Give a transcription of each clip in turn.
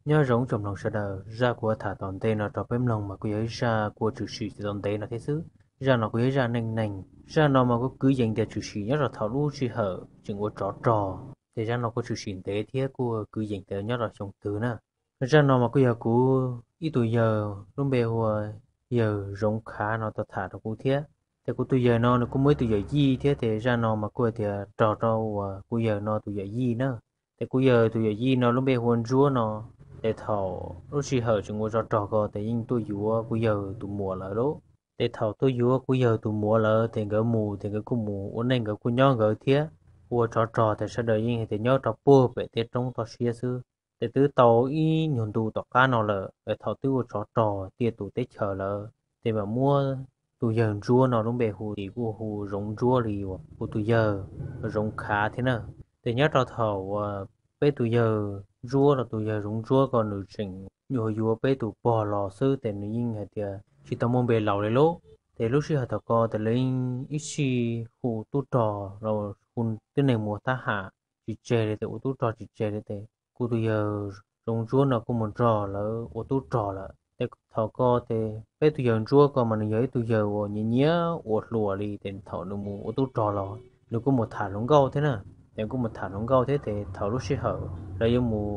Nyob zoo tsoom mloog sawv daws, zaj kuv tham tom ntej no rau peb mloog mas kuj yog ib zaj kuj tshwm sim tsis tau ntev no thiab xwb. Zaj no kuj yog ib zaj neej neeg. Zaj no mas kuj kwv yees tias tshwm sim nyob rau thaum lub sij hawm tseem ua tsov rog, ces zaj no kuj tshwm sim ntev thiab kuj kwv yees tias nyob rau xyoo twg na. Zaj no mas kuj yog kuv ib tug yawg lub npe hu ua yawg Zoov Khav no tau tham rau kuv thiab. Ces kuv tus yawg no nws kuj muaj ib tug yawm yij thiab, ces zaj no mas kuj tias raug rau uas kuv yawg no tus yawm yij na. Ces kuv yawg tus yawm yij no lub npe hu ua Ntsuab no, ces thaum lub sij hawm tseem ua tsov rog ko ces yeej tuaj yuav kuv yawg tus muam lawv lauj. Ces thaum tuaj yuav kuv yawg tus muam lawv ces nkawd mus ces nkawd kuj mus ua neej, nkawd kuj nyob nkawd thiab. Ua tsov rog ces sawv daws yeej hais tias nyob rau puag pem tej roob toj siab xwb. Ces twb tau ib nyuag ntu tom qab no lawm, thaum twb ua tsov rog tiaj tus teb chaws lawm, ces mam muab tus yawg Ntsuab no lub npe hu, kuj hu Zoov Ntsuab li uas kuv tus yawg Zoov Khav thiab na. Ces nyob rau thaum uas peb tus yawg Ntsuab los tus yawg Zoov Ntsuab ko nws tseem nyuam qhuav yuav peb tus pog los xwb, ces nws yeej hais tias tsis tau muaj npe laus li lauj. Ces lub sij hawm thaum ko ces lawv yeej ib sij hu tub rog los hu tib neeg mus ua thab ham tsis tseg li, ces ua tub rog tsis tseg li, ces kuv tus yawg Zoov Ntsuab no kuj mus nrog lawv ua tub rog lawm. Ces thaum ko ces peb tus yawg Ntsuab ko mas nws yog ib tug yawg uas nyiam nyiam ua hluas li, ces thaum nws mus ua tub rog los nws kuj mus tham hluas nkauj thiab na. Ces kuj mus tham hluas nkauj thiab, ces thaum lub sij hawm lawv yuav mus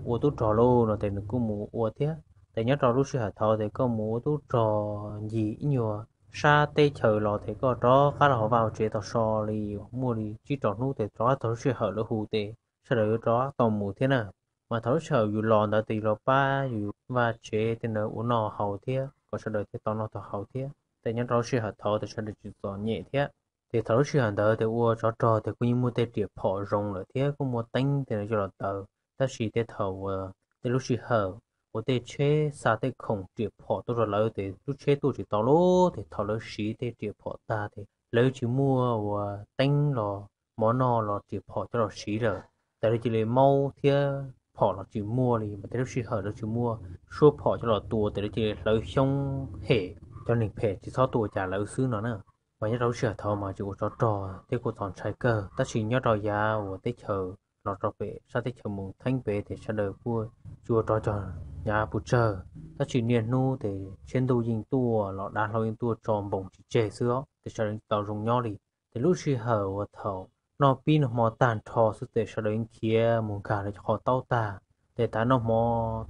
ua tub rog lauj no ces nws kuj mus ua thiab. Ces nyob rau lub sij hawm thaum ces koj mus ua tub rog ncig ib nyuag sab teb chaws los ces koj rov qab los hauv vaj hauv tsev tau so li muaj li tsib rau hnub ces rov qab tau lub sij hawm lawv hu ces sawv daws yuav rov qab tau mus thiab na. Mas thaum lub sij hawm yus los ntawd ces yus los pab yus vaj tsev tej ntawd ua noj haus thiab kom sawv daws thiaj tau noj tau haus thiab. Ces nyob rau lub sij hawm thaum ces sawv daws tsis txom nyem thiab. Ces thaum lub sij hawm ntawd ces ua tsov rog ces kuj yeej muaj tej riam phom zoo lawm thiab kuj muaj teeb tej ntawd coj los taws, tab sis tej thaum uas tej lub sij hawm uas tej tsheb xa tej khoom riam phom tuaj rau lawv ces lub tsheb tuaj tsis tau lauj, ces thaum lawv siv tej riam phom tag ces lawv tsis muaj uas teeb los mov noj los riam phom coj los siv lawm. Ces lawv cia li maub thiab phom los tsis muaj li, mas tej lub sij hawm lawv tsis muaj suab phom coj los tua ces lawv cia li hlawv xyoob hem cov neeg phem tsis txhob tuaj ua cas lawv xwb no na. Mas nyob rau lub sij hawm thaum mas tseem ua tsov rog thiab kuj txaus ntshai kawg, tab sis nyob rau yav uas teb chaws los rau pem sab teb chaws mus theeb pem ces sawv daws kuj tsis ua rov cog nyav puas tsawg, tab sis niaj hnub ces tsheb ntuj yeej tuaj los dav hlau yeej tuaj tso npoos tsis tseg xwb os, ces sawv daws tau zoo nyob li. Ces lub sij hawm uas thaum noj pib noj hmo tag nrho xwb ces sawv daws yeej khiav mus nkag lawv cov qhov taub tag. Ces tav noj hmo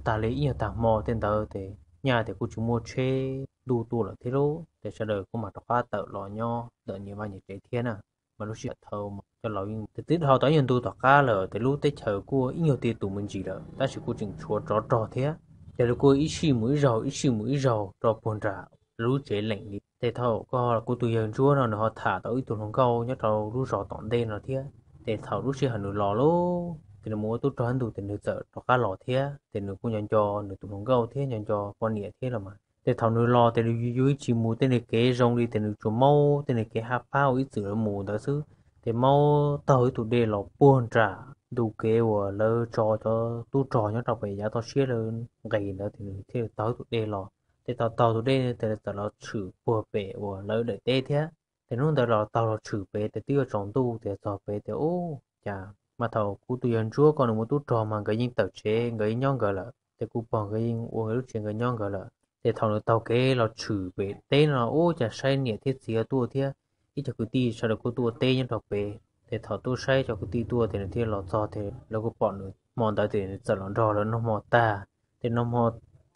tag li ib nyuag tag hmo tej ntawd ces nyaj tias kuj tsis muaj tsheb ntuj tuaj lawm thiab lauj, ces sawv daws kuj mam rov qab tawm los nyob ntawm nyias vaj nyias tsev thiab na. Mas lub sij hawm thaum cov laus yeej twb dhau tau ib nyuag ntu tom qab lawm ces lub teb chaws kuj ib nyuag ti tus me ntsis lawm, tab sis kuj tseem tshuav tsov rog thiab. Ces lawv kuj ib sij mus ib zaug ib sij mus ib zaug rau puag nram lub tsev leem li. Ces thaum ko kuv tus yawg Ntsuab no nws ho tham tau ib tug hluas nkauj nyob rau lub zos tom ntej no thiab. Ces thaum lub sij hawm nws los lauj, ces nws mus ua tub rog ib ntus ces nws txawm rov qab los thiab, ces nws kuj nco nco nws tus hluas nkauj thiab nco nco poj niam thiab los mas. Ces thaum nws los ces nws yuav tsis mus tej niag kev zoo li, ces nws tsuas maub tej niag kev hab pab uas ib txwm lawv mus ntawd xwb. Ces maub taug ib tug dej los puag nram ntu kev uas lawv tso cov tub rog nyob rau pem yav toj siab lawv nqis ntawd, ces nws thiaj taug ib tug dej los. Ces taug taug tus dej ces txawm los tshwm puag pem uas lawv daim teb thiab. Ces hnub ntawd los taug los tshwm pem ces twb yuav tsaus ntuj, ces txog pem ces ub cas mas thaum kuv tus yawg Ntsuab ko nws mus tub rog mas nkawd yeej tawm tsev nkawd yeej nyob nkawd lawm, ces kuv pog nkawd yeej ua nkawd lub tsev nkawd nyob nkawd lawm. Ces thaum nws taug kev los tshwm pem teb no ub cas saib niam thiab txiv tuaj thiab ib co kwv tij sawv daws kuj tuaj teb nyob rau pem. Ces thaum tuaj saib cov kwv tij tuaj ces nws thiaj los txog ces lawv kuj pom nws. Hmo ntawd ces nws txawm los nrog lawv noj hmo tag. Ces noj hmo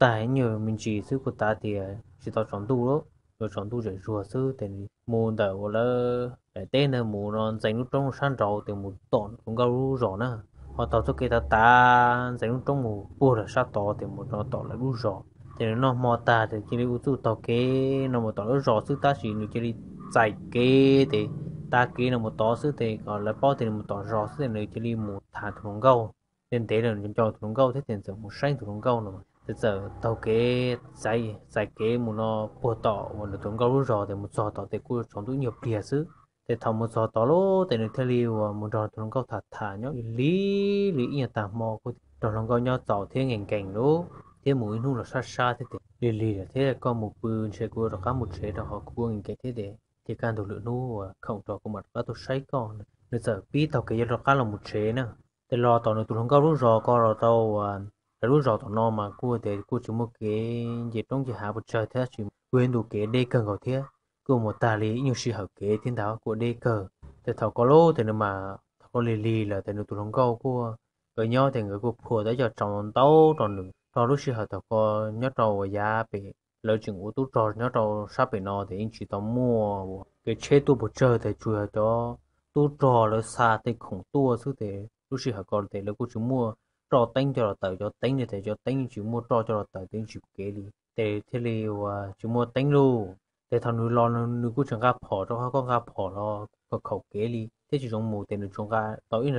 tag ib nyuag me ntsis xwb kuj tav tias tsis tau tsaus ntuj lawm, yuav tsaus ntuj zem zuag xwb ces mus ntawm uas lawv daim teb ntawd mus no ntxeev lub roob sab nraud ces mus tom nws tus nkauj lub zos na. Ho taug txoj kev tav tav ntxeev lub roob mus puag lawm sab tod ces mus rau tom lawv lub zos. Ces nws noj hmo tag ces cia li ua txuj taug kev no mus tom lawv zos xwb, tab sis nws cia li txais kev ces tav kev no mus tod xwb ces kom lawv paub tias nws mus tom zos xwb ces nws cia li mus tham tus hluas nkauj. Ces ntev lawm nws nco tus hluas nkauj thiab ces txawm mus saib tus hluas nkauj no. Ces txawm taug kev, txais kev mus no puag tom uas nws tus hluas nkauj lub zos ces mus txog tod ces kuj tsaus ntuj ib nyuag pliag xwb. Ces thaum mus txog tod lawm ces nws thiaj li uas mus nrog tus hluas nkauj tham tham nyob lig lig li ib nyuag tag hmo kuj nrog hluas nkauj nyob txaus thiab nkees nkees lawm thiab mus ib hnub los sab sab thiab ces lig lig lawm thiab koj mus pw ntshe kuv rov qab mus tsev rau qhov kuv nkees nkees thiab ces, ces kaj ntug lwm hnub uas khoom rau kuv mam rov qab tuaj saib koj. Nws txawm pib taug kev yuav rov qab los mus tsev na. Ces los tom nws tus hluas nkauj lub zos ko los tau uas lawv lub zos tom no mas kuj tias kuj tsis muaj kev nce roob nce hav pes tsawg thiab, tsis kuj yog ib ntu kev deb kawg nkaus thiab, kuj mus tag li ib nyuag sij hawm kev thiab ntag kuj deb kawg. Ces thaum ko lub ces nws mas thaum ko lig lig lawm ces nws tus hluas nkauj kuj, nkawd nyob ces nkawd kuj phua tau cov tsaus ntau rau nws. Rau lub sij hawm thaum ko nyob rau uas yav pem lawv tseem ua tub rog nyob rau sab pem no ces yeej tsis tau muaj uas kev tsheb tuaj pes tsawg, ces tsuas yog cov tub rog lawv xa tej khoom tuaj xwb ces lub sij hawm ko ces lawv kuj tsis muaj roj teeb coj los taws, cov teeb no ces cov teeb tsis muaj roj coj los taws ces yeej tsis kev li ces thiaj li uas tsis muaj teeb lauj. Ces thaum nws los nws kuj tsis nqa phom rau qhov koj nqa phom los khaum kev li thiab tsis zoo mus ces nws tsuas nqa tau ib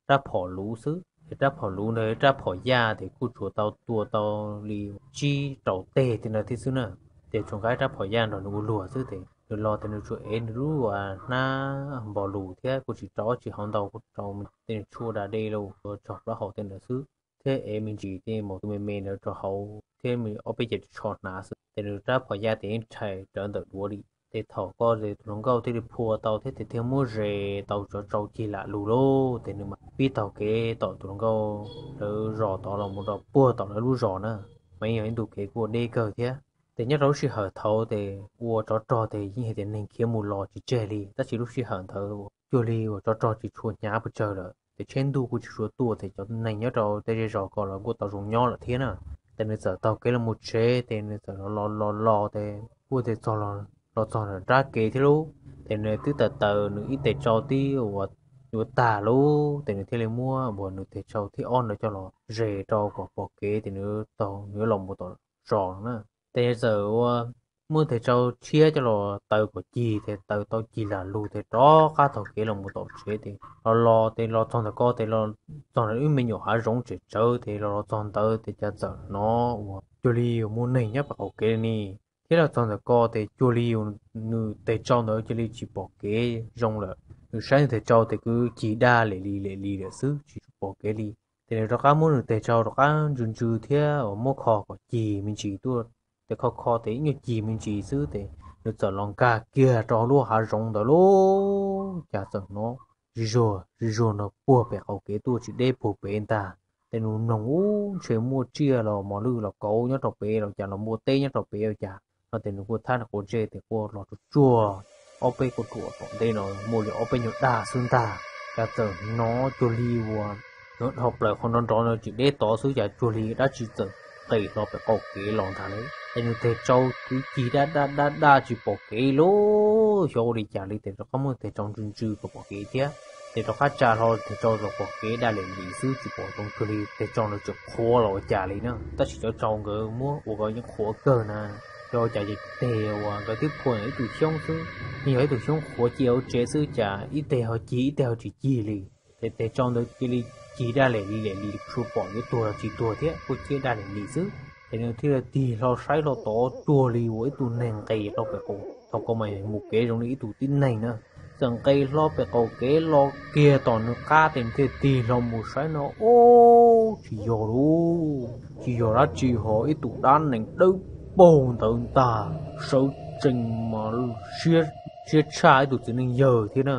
rab phom luv xwb. Ces rab phom luv ntawd rab phom yaj ces kuj tsuas tau tua tau li tsib rau teg tej no thiab xwb na. Ces tsuas nqa ib rab phom yaj nrog nws ua luag xwb ces nws los ces nws tsuas ev nws lub hnab npog lus thiab kuj tsis rau tsis hauv ntau, kuj rau tej tshuaj da dej los txog plaub hau tej ntawd xwb thiab ev me ntsis tej maum tus me me ntawd rau hauv thiab ob peb ceg tsho hnav xwb ces nws rab phom yaj ces yeej rhais rawv ntawm duav li. Ces thaum ko ces tus hluas nkauj thiaj li phua tau thiab ces thiaj muab zes tau cov tsau cig lam lug lauj. Ces nws mas pib taug kev tom tus hluas nkauj lawv zos tod los mus rau puag tom lawv lub zos na, mas yog ib ntu kev kuj deb kawg thiab. Ces nyob rau lub sij hawm thaud ces ua tsov rog ces yeej hais tias neeg khiav mus los tsis tseg li, tab sis lub sij hawm ntawd cuag li uas tsov rog tsis tshua hnyav pes tsawg lawm ces tsheb ntuj kuj tsis tshua tuaj ces cov neeg nyob rau tej zej zos ko los kuj tau zoo nyob lawm thiab na. Ces nws txawm taug kev los mus tsev ces nws txawm los los los los ces kuj tes txog los txog nram nrab kev thiab lauj. Ces nws twb tawm taws nws ib tes tsau tib uas yuav tag lauj, ces nws thiaj li muab uas nws tes tsau thib ob ntawd coj los zes rau kom pom kev ces nws taug nws yuav los mus tom zos na. Ces txawm ua muab tes tsau tshiab coj los taws kom cig ces taws tau cig lam lug ces rov qab taug kev los mus tom tsev ces los los ces los txog ntawm ko ces los txog ntawm ib me nyuam hav zoov tseem tsawv ces los los txog ntawd ces cas txawm hnov uas cuag li muaj neeg nyob pem qaum kev li ni. Thiab los txog ntawm ko ces cuag li nws tes tsau ntawd cia li tsis pom kev zoo lawm, nws saib nws tes tsau ces kuj cig daj lem li lem li lawm xwb tsis pom kev li. Ces nws rov qab muab nws tes tsau rov qab ntsws ntsws thiab uas muab kho kom cig me ntsis tuaj, ces kho kho ces ib nyuag cig me ntsis xwb ces nws txawm los nkag kiag rau lub hav zoov ntawd lauj, cas txawm hnov zig zuag zig zuag no puag pem qaum kev tuaj tsis deb puag pem ntag. Ces nws mloog ub ntshe muaj tsiaj los mos lwj los kauv nyob rau pem los cas los npua teb nyob rau pem ua cas no ces nws kuj thab nws quav ntsej ces kuj los tsuag tsuag ob peb kauj ruam tom ntej no muaj li ob peb nyuag daj xwb ntag, cas txawm hnov cuag li uas nws dhau plaws qhov nrov nrov no tsis deb tod xwb cas cuag li dab tsi txawm nqes hlo pem qaum kev los ntag lauj. Ces nws tes tsau twb cig daj daj daj daj tsis pom kev lauj, xyov ua li cas li ces rov qab muab tes tsau ntsws ntsws kom pom kev thiab. Ces rov qab tsa hlo tes tsau los pom kev daj lem li xwb tsis pom zoo cuag li tes tsau ntawd tseem qhuav los ua cas li na, tab sis cov tsau nkawd muab ua kom yeej qhuav kawg na. Xyov ua cas ces teg uas nkawd twb phua ib tug xyoob xwb, yog ib tug xyoob qhuav cia hauv tsev xwb cas ib teg ho cig ib teg ho tsis cig li. Ces tes tsau ntawd cia li cig daj lem li lem li tsis pom yuav tuag los tsis tuag thiab kuj cig daj lem li xwb. Ces nws thiaj li tig hlo saib hlo tod cuag li uas ib tug neeg nqes rau pem qaum, thaum ko mas mus kev zoo li ib tug tib neeg na, txawm nqes hlo pem qaum kev los kiag tom nws qab ces nws thiaj tig hlo mus saib no, ub tsis yog lauj, tsis yog dab tsi ho ib tug dab nees dawb paug ntawd ntag, sawv tsees mas siab tshaj ib tug txiv neej yawg thiab na.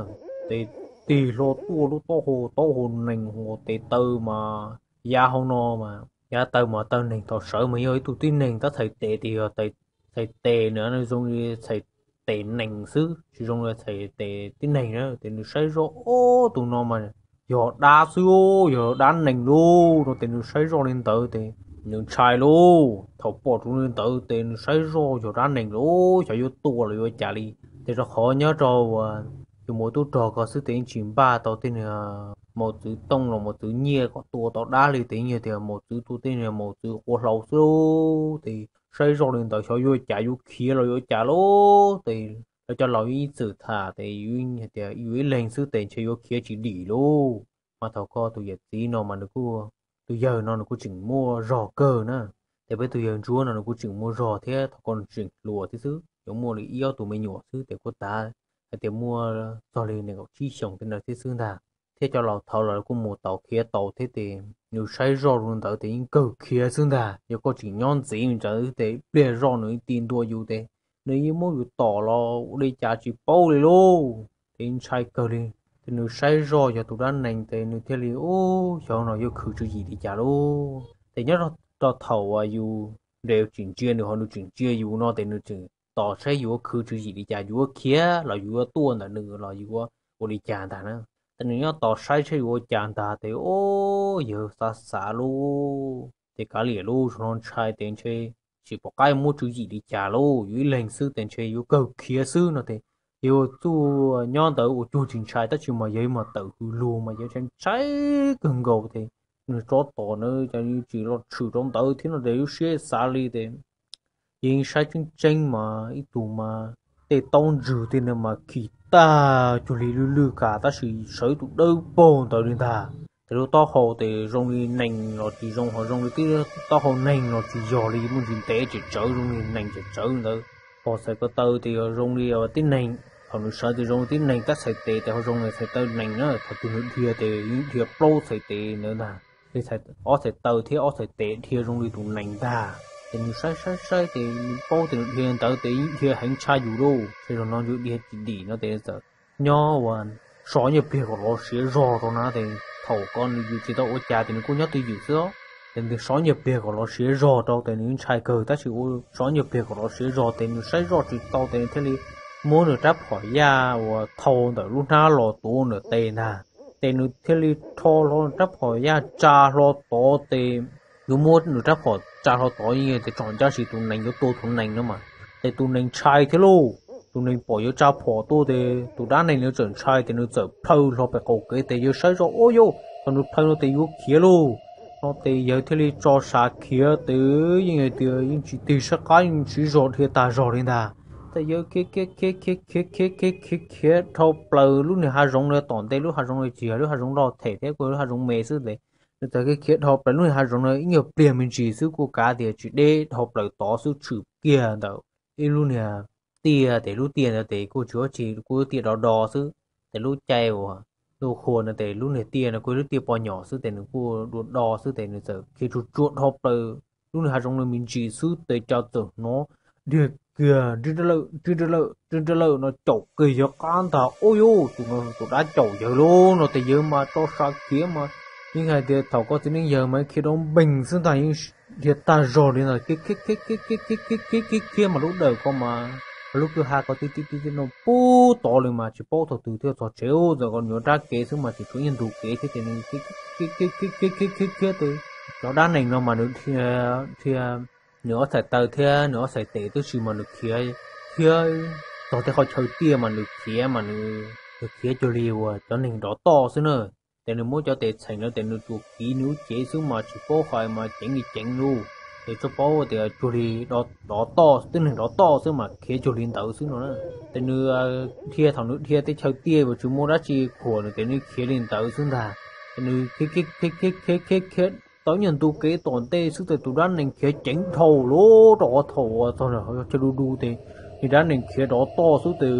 Ces tig hlo tuaj lub taub hau taub hau nees ua tes taw mas yav hauv no mas yav taw mas taw neeg, thaum sawv mas yog ib tug tib neeg tab txhais tes ces yog txhais tes na zoo li txhais tes nees xwb tsis zoo li txhais tes tib neeg na. Ces nws saib zoj, ub tus no mas yog dab xwb, yog dab nees lauj no ces nws saib zoj li ntawd ces nws ntshai lauj. Thaum pom zoo li ntawd ces nws saib zoj yog dab nees lauj, xyov yuav tua los yuav cas li. Ces rau qhov nyob rau uas yus mus tub rog ko xwb ces yeej tsis npaj tau tej niag maum txwv tooj los maum txwv nyiaj kom tua tau dab li, ces yeej yog tias maum txwv tua tej niag maum txwv quav hlau xwb lauj. Ces saib zoj li ntawd xyov yuav cas yuav khiav los yuav cas lauj. Ces lawv cov laus ib txwm tham ces yus hais tias yus ib leeg xwb ces ntshe yuav khiav tsis dim lauj. Mas thaum ko tus yawm txiv no mas nws kuj, tus yawg no nws kuj tseem muaj zog kawg na. Ces peb tus yawg ntsuab no nws kuj tseem muaj zog thiab, thaum ko nws tseem hluas thiab xwb, yuav muaj li ib ob tug me nyuam xwb ces kuj tav hais tias muaj txog li nees nkaum tsib xyoos tej ntawd thiab xwb ntag. Thiab cov laus thaud los kuj mus tau khiav tau thiab ces nws saib zoj li ntawd ces yeej kawg khiav xwb ntag. Yog koj tseem nyob ntxiv ntawd ces ib pliag zoj nws ib ti ntua yus ces nws yeej muab yus tom los ua li cas tsis paub li lauj. Ces ntshai kawg li. Ces nws saib zoj yog tus dab nees ces nws thiaj li, ub, xyov no yuav khwv tswv yim li cas lauj. Ces nyob rau thaum uas yus nres tsis ntsia nws ho nws tsis ntsia yus no ces nws tseem tos saib yus yuav khwv tswv yim li cas, yus yuav khiav los yus yuav tuaj ntawm nws los yus yuav ua li cas ntag na. Ces nws nyob tos saib saib yuav ua cas ntag ces o, yawg xav xav lub ces kav liam lub zoo no ntshai ces ntshe tsis pom qab muab tswv yim li cas lauj, yus ib leeg xwb ces ntshe yuav kawg khiav xwb no ces yawg txuj nyob ntawd ua cuag tsis ntshai tab sis mas yawg mas tawm hws lug mas yawg ntshai ntshai kawg nkaus ces nws tsob tos na cas tsis los tshwm rau ntawd thiab no ces lub siab xav li ces yawg saib tseeb tseeb mas ib tug mas tej taub ntswg tej no mas khi tag cuag li lwj lwj kam tab sis sawv tus dawb paug ntawd li ntag. Ces lub taub hau ces zoo li nees los tsis zoo, ho zoo li tib taub hau neeg los tsis yog li, muaj ntsis ntev tsem tsawv zoo li nees tsem tsawv ntawd. Ho txhais ko taw ces yog zoo li tib neeg, thaum nws sawv ces zoo li tib neeg tab txhais tes ces ho zoo li txhais taw nees na, thaum twg nws dhia ces dhia plaub txhais tes ntawd ntag. Li ob txhais taw thiab ob txhais tes dhia zoo li tus nees ntag. Ces nws saib saib saib ces nws paub tias nws dhia ntawd ces yeej dhia heev tshaj yus lauj, ces zaum no yus dhia tsis dim no ces txawm nyob ua so nyiaj pliag kom los siav zog rau na ces thaum ko nws yus tsis tau ua cas ces nws kuj nyob twj ywm xwb. Ces nws so nyiaj pliag kom los siav zog rau ces nws ntshai kawg tab sis ua so nyiaj pliag kom los siav zog ces nws saib zoj tsis tau ces nws thiaj li muab nws rab phom yaj uas thau ntawm lub hnab los tuav nws tes ntag. Ces nws thiaj li rho hlo rab phom yaj tsa hlo tod ces yuav muab nws rab phom tsa hlo tod yeej tias tsom ncaj sis tus nees yuav tua tus nees no mas. Ces tus nees ntshai thiab lauj, tus nees pom yawg tsa phom tuaj ces tus dab nees nws txawm ntshai ces nws txawm plhaw hlo pem qaum kev ces yawg saib zoj ua yau, thaum nws plhaw no ces yuav khiav lauj. No ces yawg thiaj li tso sav khiav ces yeej hais tias yeej tsis tig saib qab yeej siv zog dhia tag zog li ntag. Ces yawg khiav khiav khiav khiav khiav khiav khiav khiav khiav dhau plaws lub niag hav zoov no, tom ntej lub hav zoov no tsis yog lub hav zoov loj them thiab kuj lub hav zoov me xwb ces nws txawm khiav khiav dhau plaws lub niag hav zoov no ib nyuag pliag me ntsis xwb kuj kav tias tsis deb dhau plaws tod xwb tshwm kiag ntawm ib lub niag tiaj ces lub tiaj ntawd ces kuj tsis ua tsi kuj lub tiaj do do xwb. Ces lub caij uas lub qhua no ces lub niag tiaj no kuj lub tiaj poj nyom xwb ces nws kuj do do xwb ces nws txawm khiav tsuag tsuag dhau plaws lub niag hav zoov no me ntsis xwb ces cas txawm hnov dhia kiag ri nra lawm ri nra lawm ri nra lawm no caum kiag yawg qab ntag. Ub yus tus no tus dab caum yawg lauj no ces yawg mas tso sav khiav mas yeej hais tias thaum koj txiv neej yawg mas khiav dov npees xwb ntag, yeej dhia tag zog li ntag. Khiav khiav khiav khiav khiav khiav khiav khiav khiav khiav mas lub dawm ko mas lub kwj ha ko ti ti ti ti no pub tod li mas tsis paub thaum twg thiaj txog tsev. Ub txawm kom nyuam rab kev xwb mas tsis tshua ib ntug kev thiab ces nws khiav khiav khiav khiav khiav khiav khiav khiav ces cov dab neeg no mas nws dhia, nws ob txhais taw thiab nws ob txhais tes twb tsis mas nws khiav khiav txog tej qhov chaw tiaj mas nws khiav mas nws, nws khiav cuag li uas cov neeg dov toj xwb na. Ces nws muab cov tes txheem no ces nws tsuas kiv nws lub cev xwb mas tsis paub hais mas ceev li ceev lauj. Ces tsuas paub tias cuag li dov toj, twb neeg dov toj xwb mas khiav cuag li ntawd xwb no na. Ces nws dhia, thaum nws dhia tej chaw tiaj uas tsis muaj dab tsi khuam nws ces nws khiav li ntawd xwb ntag. Ces nws khiav khiav khiav khiav khiav khiav tau ib nyuag ntu kev tom ntej xwb ces tus dab neeg khiav ceev dhau lawm rau qhov thaum uas txog chaw du du ces niag dab neeg khiav rov toj xwb ces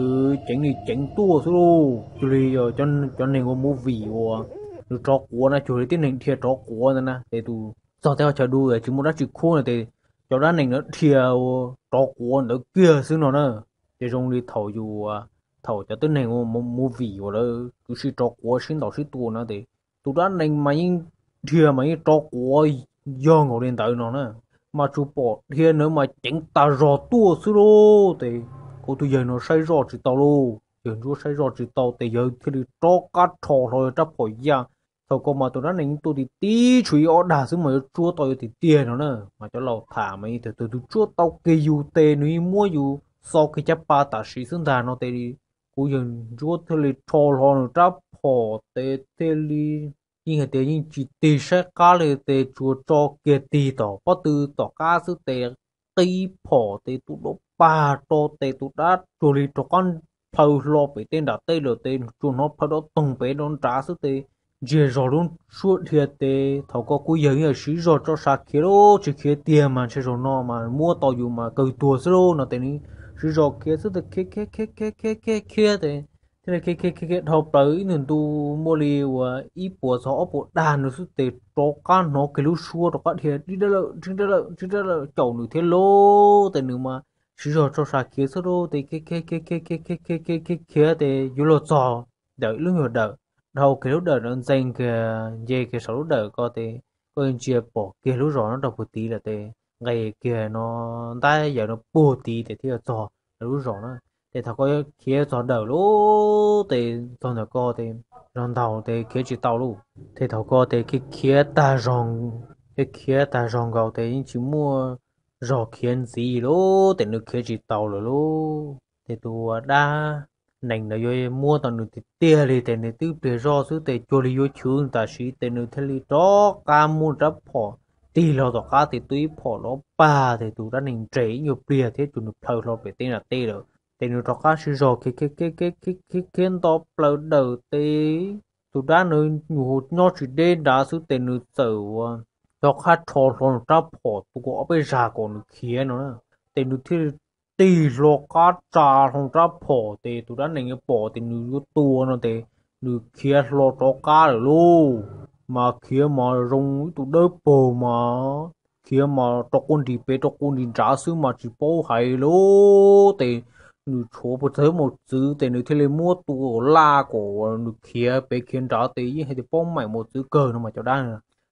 ceev li ceev tuaj xwb lauj. Cuag li cov neeg ua movie uas nws rov quav na, cuag li tib neeg dhia rov quav ntawd na. Ces tus txog tej qhov chaw du tsis muaj dab tsi khuam no ces cov dab neeg no dhia rov quav ntawd kiag xwb no na. Ces zoo li thaum yus, thaum cov tib neeg ua movie uas lawv tsuas sib rov quav sib ntaus sib tua na ces tus dab neeg mas yeej dhia mas yeej rov quav yog nkaus li ntawd no na. Mas tsuas pom dhia ntawd mas ceev tas zog tuaj xwb lauj. Ces kuv tus yawg no saib zoj tsis tau lauj, yawg ntsuab saib zoj tsis tau ces yawg thiaj li rov qab rho hlo rab phom yaj. Thaum ko mas tus dab neeg tuaj ti tib tshuav ib ob dag xwb mas yuav tsuab tau yuav tiag tiag no na. Mas cov laus tham mas yeej tias tus tsuab tau kiag yus tes nws yeej muab yus xo kiag caj pas tam sim xwb ntag no ces kuv yawg ntsuab thiaj li rho hlo nws rab phom tes thiaj li yeej hais tias yeej tsis tig saib qab li ces tsuas tso kiag tig tom pob tw tom qab xwb ces qib phom ces tus dab pag rau ces tus dab cuag li rov qab plhaw hlo pem tej nram tej lawm ces tsuas hnov plhaw dov toog pem dov nrad xwb ces ntsiag zog lub suab dhia ces thaum ko kuv yawg yeej siv zog tso sav khiav lauj, tsis khiav tiag mas ntshe zaum no mas muab tau yus mas kawg tuag xwb lauj no ces nws siv zog khiav xwb ces khiav khiav khiav khiav khiav khiav khiav ces thiaj li khiav khiav khiav khiav dhau plaws ib ntu ntu muaj li uas ib puas txog ob puas dag nws xwb ces rov qab hnov kiag lub suab rov qab dhia ri dab lawm ri dab lawm ri dab lawm caum nws thiab lauj. Ces nws mas siv zog tso sav khiav xwb lauj ces khiav khiav khiav khiav khiav khiav khiav khiav khiav ces yuav luag txog ntawm lub nyuag dawm, dhau kiag lub dawm no ntxees kiag nce kiag saum lub dawm ko ces koj ntsia pom kiag lub zos no rau puag tid lawm tes nqes kiag no ntab yawm no puag tid tes thiaj txog lawv lub zos na. Ces thaum koj khiav txog dawm lauj tes txog ntawm ko tes zog ntaug tes khiav tsis tau lauj. Ces thaum ko tes khiav khiav tag zog, khiav khiav tag zog nkaus tes yeej tsis muaj zog khiav ntxiv lauj, ces nws khiav tsis tau lawm lauj. Ces tus dab nees ntawd yuav muab tau nws tiag tiag li ces nws twb pliag zoj xwb ces cuag li yuav chwv tam sim ces nws thiaj li rov qab muab rab phom tig hlo tom qab ces tua ib phom lov pag ces tus dab nees nres ib nyuag pliag thiab tus nws plhaw hlo pem teb nram teb lawm. Ces nws rov qab sib zog khiav khiav khiav khiav nto plaws dawm ces tus dab nws nyuam qhuav nyob tsis deb nrad xwb ces nws txawm ua rov qab rho hlo nws rab phom tua ob peb zag kom nws khiav no na. Ces nws thiaj li tig hlo qab tsa hlo rab phom ces tus dab nees pom ces nws yuav tua no ces nws khiav hlo rov qab lawm lauj. Mas khiav mas zoo ib tug dawb paug mas khiav mas rau quaj nris pem rau quaj nris nrad xwb mas tsis paub hais lauj. Ces nws tshuav puas txog mos txwv ces nws thiaj li muab tua laj kom nws khiav pem khiav nrad ces yeej hais tias paub meem mos txwv kawg no mas cov dab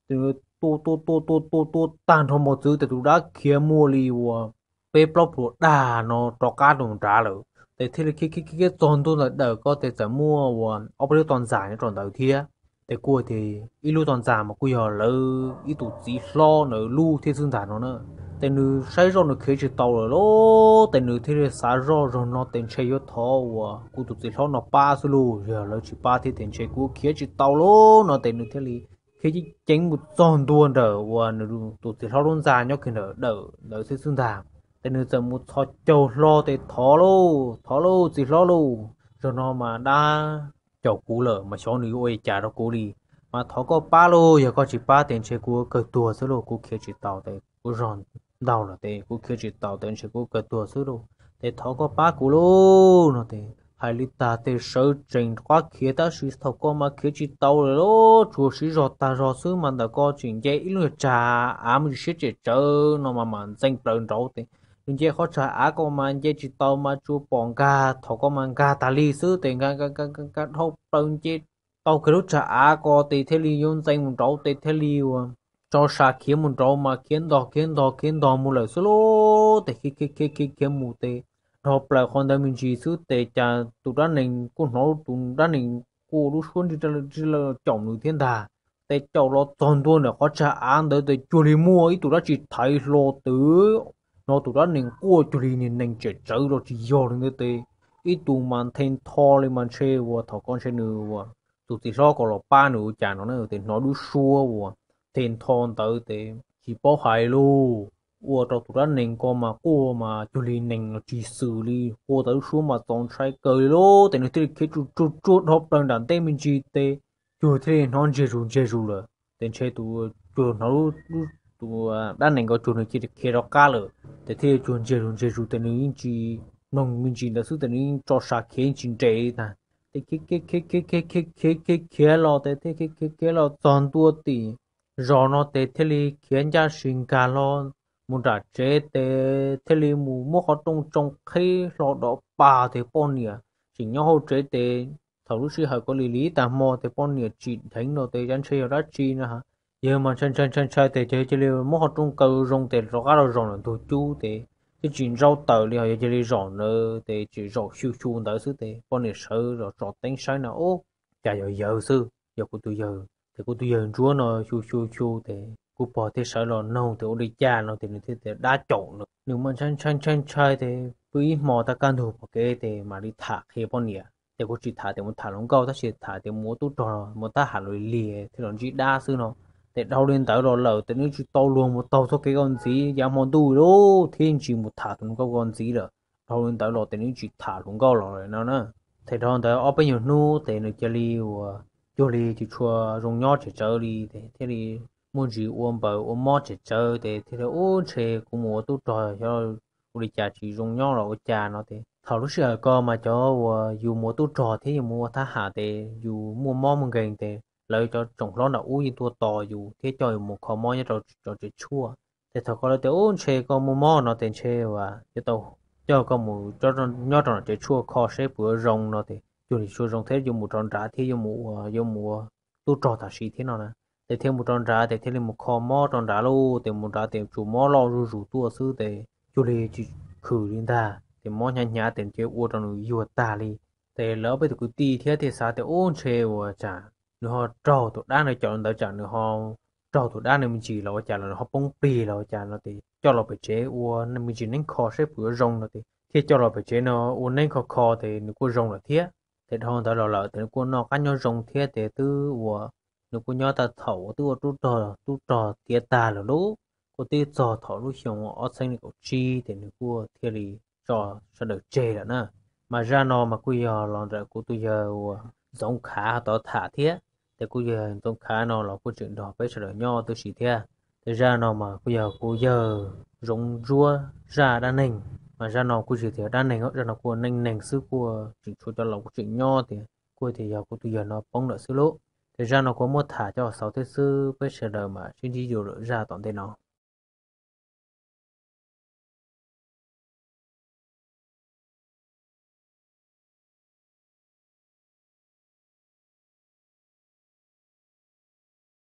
ces nws tua tua tua tua tua tua tag nrho mos txwv ces tus dab khiav muaj li uas peb plaub pluas dag no rov qab rau nrad lawm. Ces thiaj li khiav khiav khiav txog ntua ntawm dawm ko ces txawm muaj uas ob peb lub toj ntxas nyob rau ntawd thiab. Ces kuj tias ib lub toj ntxas mas kuj yog lawv ib tus txiv hlob ntawd lub thiab xwb ntag no na. Ces nws saib zoj nws khiav tsis tau lawm lauj, ces nws thiaj li xav zoj zog no ces ntshe yuav thov uas kuv tus txiv hlob no pab xwb lauj, yog lawv tsis pab thiab ces ntshe kuv khiav tsis tau lauj no ces nws thiaj li khiav ceev mus txog ntua ntawm uas nws tus txiv hlob lub ntxa nyob kiag ntawm dawm ntawd thiab xwb ntag. Ces nws txawm mus txhos caug hlo ces thov lauj, thov lauj txiv hlob lauj, zaum no mas dab caum kuv lawm mas xyov nws yuav ua li cas rau kuv li, mas thov koj pab lauj, yog koj tsis pab ces ntshe kuv kawg tuag xwb lauj, kuv khiav tsis tau ces kuv zog ntaug lawm ces kuv khiav tsis tau ces ntshe kuv kawg tuag xwb lauj, ces thov koj pab kuv lauj no ces hais li tag ces sawv tsees rov qab khiav tab sis thaum ko mas khiav tsis tau lawm lauj, tsuas sib zog tag zog xwb mas ntawm ko tseem nce ib lub tsag av muaj ntsis siab tsem tsawv no mas mam ntxees plaws nraud ces nws nce qhov tsag av ko mas nce tsis tau mas tsuas pom nkag thaum ko mas nkag tas li xwb ces nkag nkag nkag dhau plaws nce tau kiag lub tsag av ko ces thiaj li yuav ntxees mus nraud ces thiaj li uas tso sa khiav mus nraud mas khiav ntog khiav ntog khiav ntog mus lawm xwb lauj, ces khiav khiav khiav khiav khiav mus ces dhau plaws qhov ntawd me ntsis xwb ces cas tus dab nees kuj hnov tus dab nees kuj lub suab ntsig lawm caum nws thiab ntag. Ces caum los txog ntua ntawm qhov tsag av ntawd ces cuag li muaj ib tug dab tsi thaiv hlo twb hnov tus dab nees quaj cuag li niag nees tsem tsawv los tsis yog li ntawd ces ib tug mas nthe ntho li mas ntshe uas thaum ko ntshe nws uas tus txiv hlob ko los pab nws ua cas no na ces hnov lub suab uas nthe ntho ntawd ces tsis paub hais lauj, ua rau tus dab nees ko mas quaj mas cuag li nees los tsis xws li, quaj tau lub suab mas txaus ntshai kawg li lauj, ces nws thiaj li khiav tsuag tsuag tsuag dhau plaws nram ntej me ntsis ces cuag thiaj li hnov ntsiag zus ntsiag zus lawm ces ntshe tus cuag hnov tus dab nees ko cuag nws cia li khiav rov qab lawm ces thiaj li cuag ntsiag zus ntsiag zus ces nws yeej tsis mloog me ntsis ntawd xwb ces nws yeej tso sa khiav yeej tsis nres li ntag. Ces khiav khiav khiav khiav khiav khiav khiav khiav los ces thiaj khiav khiav khiav los txog ntua tim zos no ces thiaj li khiav ncaj si nkag hlo mus nram tsev ces thiaj li mus muab qhov rooj tsoo qhib hlo dov pa ces poj niam tseem nyob hauv tsev ces thaum lub sij hawm ko li li tag hmo ces poj niam tsim dheev no ces cas ntshe yog dab tsi no, yawg mas ntshai ntshai ntshai ntshai ces yawg cia li muab qhov rooj kaw zoo ces rov qab rau zaum ntawm ntug cub ces twb tsis ntsaub tawm li ho yawg cia li zaum ntawd ces tseem zaum xyu xyu ntawd xwb ces poj niam sawv los tso teeb saib na ub, cas yog yawg xwb, yog kuv tus yawg ces kuv tus yawg ntsuab no xyu xyu xyu ces kuv pog thiaj sawv los noog tias ua li cas no ces nws thiaj tias dab caum no. Nws mas ntshai ntshai ntshai ntshai ces pw ib hmo tag kaj ntug pom kev ces mam li tham qhia poj niam ces kuv tsis tham tias mus tham hluas nkauj tab sis tham tias mus ua tub rog mus thab ham los lig thiaj los ntsib dab xwb no. Ces dhau li ntawd los lawm ces nws tsis tau luag mus taug txoj kev ko ntxiv yav hmo ntuj lawm thiab tsis mus tham tus hluas nkauj ko ntxiv lawm. Dhau li ntawd los ces nws tsis tham hluas nkauj los no na. Ces dhau ntawd ob peb nyuag hnub ces nws cia li uas cuag li tsis tshua zoo nyob tsis tsawv li ces thiaj li muaj ntsis ua npaws ua mob tsis tsawv ces thiaj li ub ntshe kuv mus ua tub rog xyov ua li cas tsis zoo nyob los ua cas no ces thaum lub sij hawm ko mas cov uas yus mus ua tub rog thiab yus mus ua thab ham ces yus muaj mob muaj nkeeg ces lawv cov tsoom hlob nram ub yeej tuaj tos yus thiab coj yus mus kho mob nyob rau cov tsev tshuaj. Ces thaum ko lawv tias ub ntshe koj muaj mob no ces ntshe uas yuav tau coj koj mus nyob rau nram tsev tshuaj kho seb puas yuav zoo no ces cuag li tsis zoo thiab yuav mus rau nrad thiab yuav mus ua yuav mus ua tub rog tam sim thiab no na. Ces thiaj mus rau nrad ces thiaj li mus kho mob rau nrad lauj. Ces mus nrad ces tsuas mob loj zuj zus tuaj xwb ces cuag li tsis khwm li ntag, ces mob hnyav hnyav ces nce ua rau nws yuag tag li. Ces lawv ob peb tug kwv tij thiab thiaj xav tias ub ntshe ua cas nws ho raug tus dab no cov ntawd, tsam nws ho raug tus dab no me ntsis los ua cas los nws ho poob plig los ua cas no ces coj los pem tsev ua me ntsis neeb kho saib puas yuav zoo no ces thiaj coj los pem tsev no ua neeb kho kho ces nws kuj zoo lawm thiab. Ces dhau ntawd los lawm ces nws kuj noj qab nyob zoo thiab ces twb ua nws kuj nyob tau thaum uas twb ua tub rog tub rog tiav tag lawm lauj, kuj twb txog thaum lub xyoo ob txhiab nees nkaum tsib ces nws kuj thiaj li tso sawv daws tseg lawm na. Mas zaj no mas kuj yog los ntawm kuv tus yawg uas Ntxoov Khav tod tham thiab. Ces kuj yog Ntxoov Khav no los kuj tseem nrog peb sawv daws nyob tib si thiab. Ces zaj no mas kuj yog kuv yawg Zoov Ntsuab zaj dab neeg. Mas zaj no kuj tsis tias dab neeg, zaj no kuj neej neeg xwb, kuj tseem tshuav cov laus kuj tseem nyob tias kuj tias yog kuv tus yawg no poob lawm xwb lauj. Ces zaj no kuv muab tham coj xaus thiab xwb, peb sawv daws mam sib ntsib dua lwm zaj tom ntej no.